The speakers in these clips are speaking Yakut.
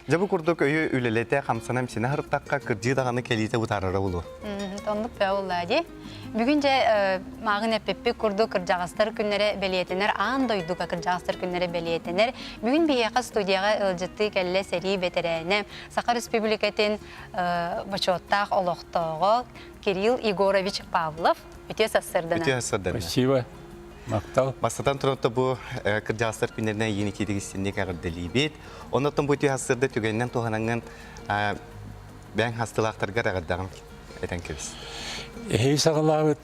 Дьэ бу курдук өйү үлэлэтэ, хамсана имсинэ сырыттахха, кырдьыы даҕаны кэлиитэ бытаарара буолуо. Оннук бөҕө буоллаа дии. Бүгүн дьэ мааҕын эппиппит курдук кырдьаҕастар күннэрэ бэлиэтэнэр, аан дойдуга кырдьаҕастар күннэрэ бэлиэтэнэр. Бүгүн биһиэхэ студияҕа ыалдьыттыы кэллэ сэрии бэтэрээнэ, Саха Республикатын бочуоттаах олохтооҕо Кирилл Егорович Павлов. Үтүө сарсыарданан. Үтүө сарсыарданан. Спасибо. Махтал. Бастатан туран бу кырдьаҕастар күннэринэн эйиин итиитик истинник эҕэрдэлиибит. Оннуттан бу үтүө сарсыарда түгэнинэн туһанаҥҥын бэйэҥ хастылаахтаргар эҕэрдэҕин этэн кэбис. Эһиги саҕалаабыт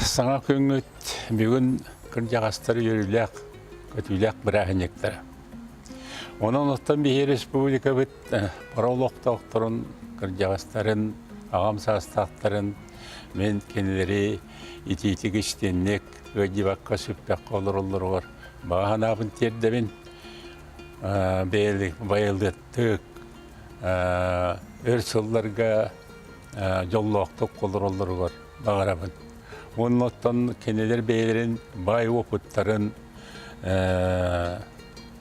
саҥа күҥҥүт бүгүн кырдьаҕастар үөрүүлээх, көтүүлээх бырааһынньыктара. Онон оттон биһи республикабыт бары олохтоохторун, кырдьаҕастарын, аҕам саастаахтарын мин кинилэри итиитик истинник ыалдьыбакка сүппэккэ олороллоругар баҕа санаабын тиэрдэбин. Байылыаттык өр сылларга дьоллоохтук олороллоругар баҕарабын. Уонна оттон кинилэр бэйэлэрин баай уопуттарын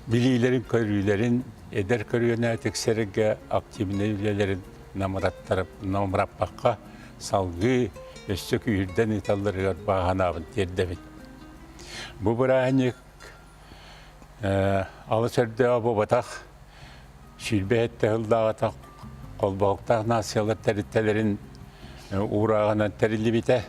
билиилэрин-көрүүлэрин эдэр көлүөнэ тиксэргэ активнай үлэлэрин намыраппакка салгыы өссө күүһүрдэн ыыталларыгар баҕа санаабын тиэрдэбин. Бу бырааһынньык алыс өрдөөҕө буолбатах, 27 сыллааҕыта холбоһуктаах нациялар тэрилтэлэрин уурааҕынан тэриллибитэ.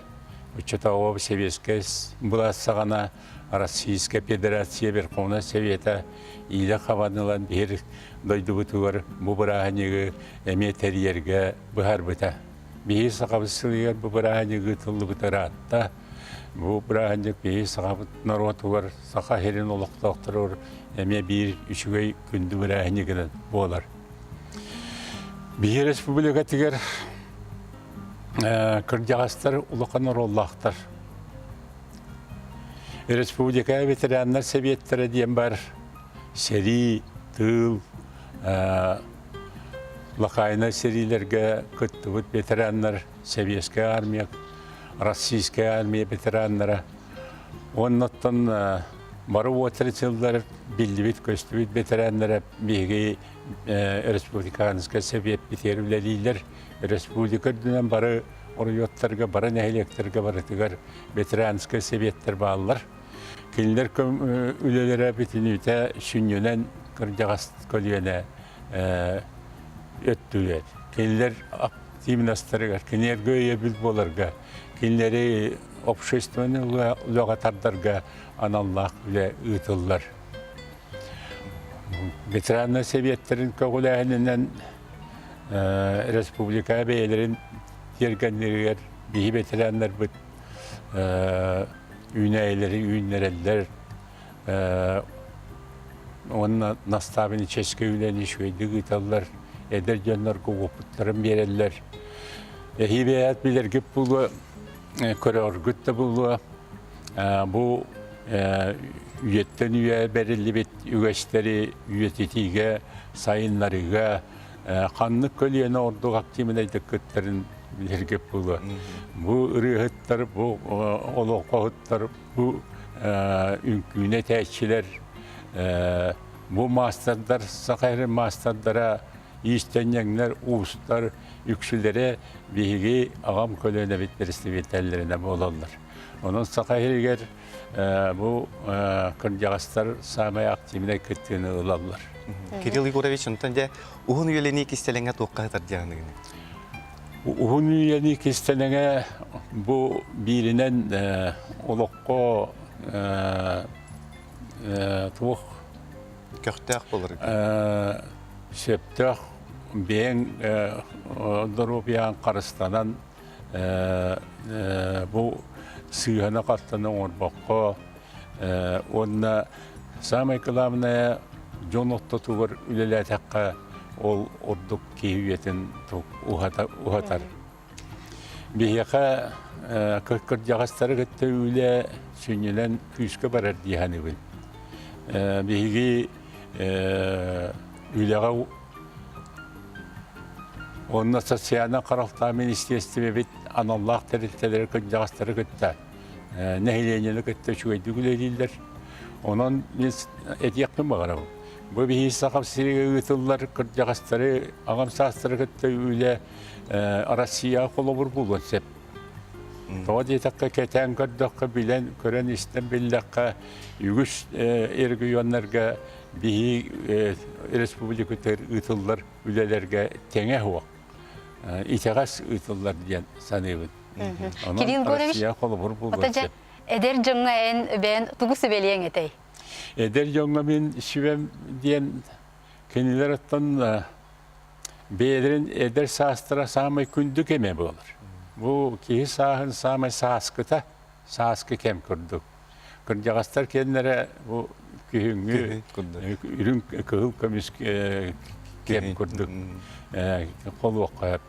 Оччотооҕу сэбиэскэй былаас саҕана Российская Федерация Верховнай Совета иилэ хабан ылан биһир дойдубутугар бу бырааһынньыгы эмиэ тэрийэргэ быһаарбыта. Биһи сахабыт сылыгар бу бырааһынньык ыытыллыбыта ыраатта. Бу бырааһынньык биһи сахабыт норуотугар, саха сирин олохтоохторугар эмиэ биир үчүгэй күндү бырааһынньыгынан буолар. Биһи республикатыгар кырдьаҕастар улахан оруоллаахтар. Республика ветераннар сэбиэттэрэ диэн бар сэрии, тыыл, локальнай сэриилэргэ кыттыбыт ветераннар, Советская армия, Российская армия ветераннара. Оннуттан бары отрасльлар биллибит-көстүбүт ветераннара биһиги республиканскай сэбиэппитигэр үлэлииллэр. Республика үрдүнэн бары оройуоттарга, бары нэһилиэктэргэ барытыгар ветеранскай сэбиэттэр бааллар. Кинилэр үлэлэрэ бүтүнүүтэ сүнньүнэн кырдьаҕас көлүөнэ өттүгэр. Кинилэр активностарыгар, кинилэргэ өйөбүл буоларга, кинилэри общественнай үлэҕэ тардарга аналлаах үлэ ыытыллар. Ветераннар сэбиэттэрин көҕүлээһининэн республика бэйэлэрин тиэргэннэригэр биһи ветераннарбыт үүнээйилэри үүннэрэллэр уонна наставническай үлэни үчүгэйдик ыыталлар, эдэр дьоннорго уопуттарын биэрэллэр. Эһии бэйэт билэргит буолуо, көрөргүт да буолуо, бу үйэттэн үйэ бэриллибит үгэстэри үйэтитиигэ, сайыннарыыга ханнык көлүөнэ ордук активнайдык кыттарын билэргит буолуо. Бу ырыаһыттар, бу олоҥхоһуттар, бу үҥкүүнү этээччилэр, бу маастардар, саха эрэ маастардара, иистэнньэҥнэр, уустар үксүлэрэ биһиги аҕам көлүөнэбит бэрэстэбиитэллэринэ буолаллар. Онон Саха сиригэр бу кырдьаҕастар саамай активнай кыттыыны ылаллар. Кирилл Егорович, онтон дьэ уһун үйэлэнии кистэлэҥэ туохха сытар диэҕиныгыный? Уһун үйэлэнии кистэлэҥэ бу бииринэн олоххо туох көхтөөх буолар сөптөөх бэйэҥ доруобуйаҕын харыстанан бу сыыһаны-халтаны оҥорбокко уонна самое главное дьон ортотугар үлэлээтэххэ ол ордук киһи үйэтин уһатар. Биһиэхэ кырдьаҕастары кытта үлэ сүнньүнэн күүскэ барар дии саныыбын. Биһиги үлэҕэ Онно социальнай харалтаа министиэристибэбит аналлаах тэрилтэлэри кырдьаҕастары кытта, нэһилиэнньэни кытта үчүгэйдик үлэлииллэр. Онон мин этиэхпин баҕарабын. Бу биһи Саха сиригэр ыытыллар кырдьаҕастары, аҕам саастары кытта үлэ Россия холобур буолуон сөп. Тоҕо диэтэххэ, кэтээн көрдөххө, билэн, көрөн-истэн биллэххэ, үгүс регионнарга биһи республикатыгар ыытыллар үлэлэргэ тэҥэ суох, итэҕэс ыытыллар диэн саныыбын. Онон Кирилл Егорович, Россия холобур буолуон ото дьэ сөп. эдэр дьоҥҥо эн бэйэн тугу сүбэлиэҥ этэй? Эдэр дьоҥҥо мин сүбэм диэн кинилэр оттон бэйэлэрин эдэр саастара саамай күндү кэмэ буолар. Бу киһи сааһын саамай сааскыта, сааскы кэм курдук. Кырдьаҕастар кэннэрэ бу күһүҥҥү үрүҥ кыһыл көмүс кэм курдук холуохха сөп.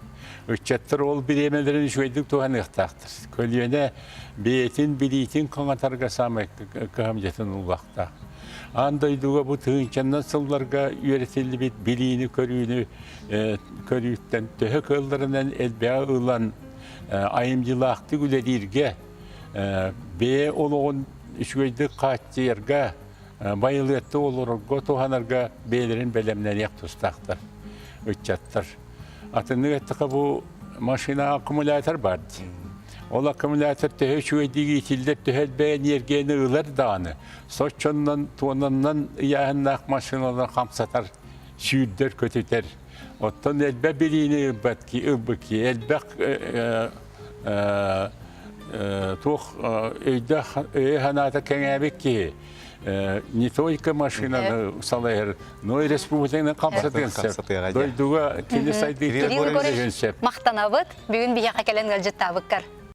Ыччаттар ол бириэмэлэрин үчүгэйдик туһаныахтаахтар. Көлүөнэ бэйэтин билиитин хаҥатарга саамай кыһамньытын ыллахтаах. Аан дойдуга бу тыһыынчаннан сылларга үөрэтиллибит билиини-көрүүнү көрүүттэн төһө кыалларынан элбэҕи ылан айымньылаахтык үлэлииргэ, бэйэ олоҕун үчүгэйдик хааччыйарга, байылыаттык олорорго туһанарга бэйэлэрин бэлэмнэниэх тустаахтар ыччаттар. Атыннык эттэххэ бу машина аккумулятор баар дии. Ол аккумулятор төһө үчүгэйдик иитиллэр, төһө элбэх энергияны ылар даҕаны, соччоннон туонаннан ыйааһыннаах машиналар хамсатар, сүүрдэр, көтүтэр. Оттон элбэх билиини ылбат ки, ылбыт ки, элбэх туох өйдөөх өйө-санаата кэҥээбит киһи не только машинаны салайар, но и республиканы хамсатыан сөп. Дойдуга кини сайдыытын сөп. Махтанабыт. Бүгүн биһиэхэ кэлэн ыалдьыттаабыккар.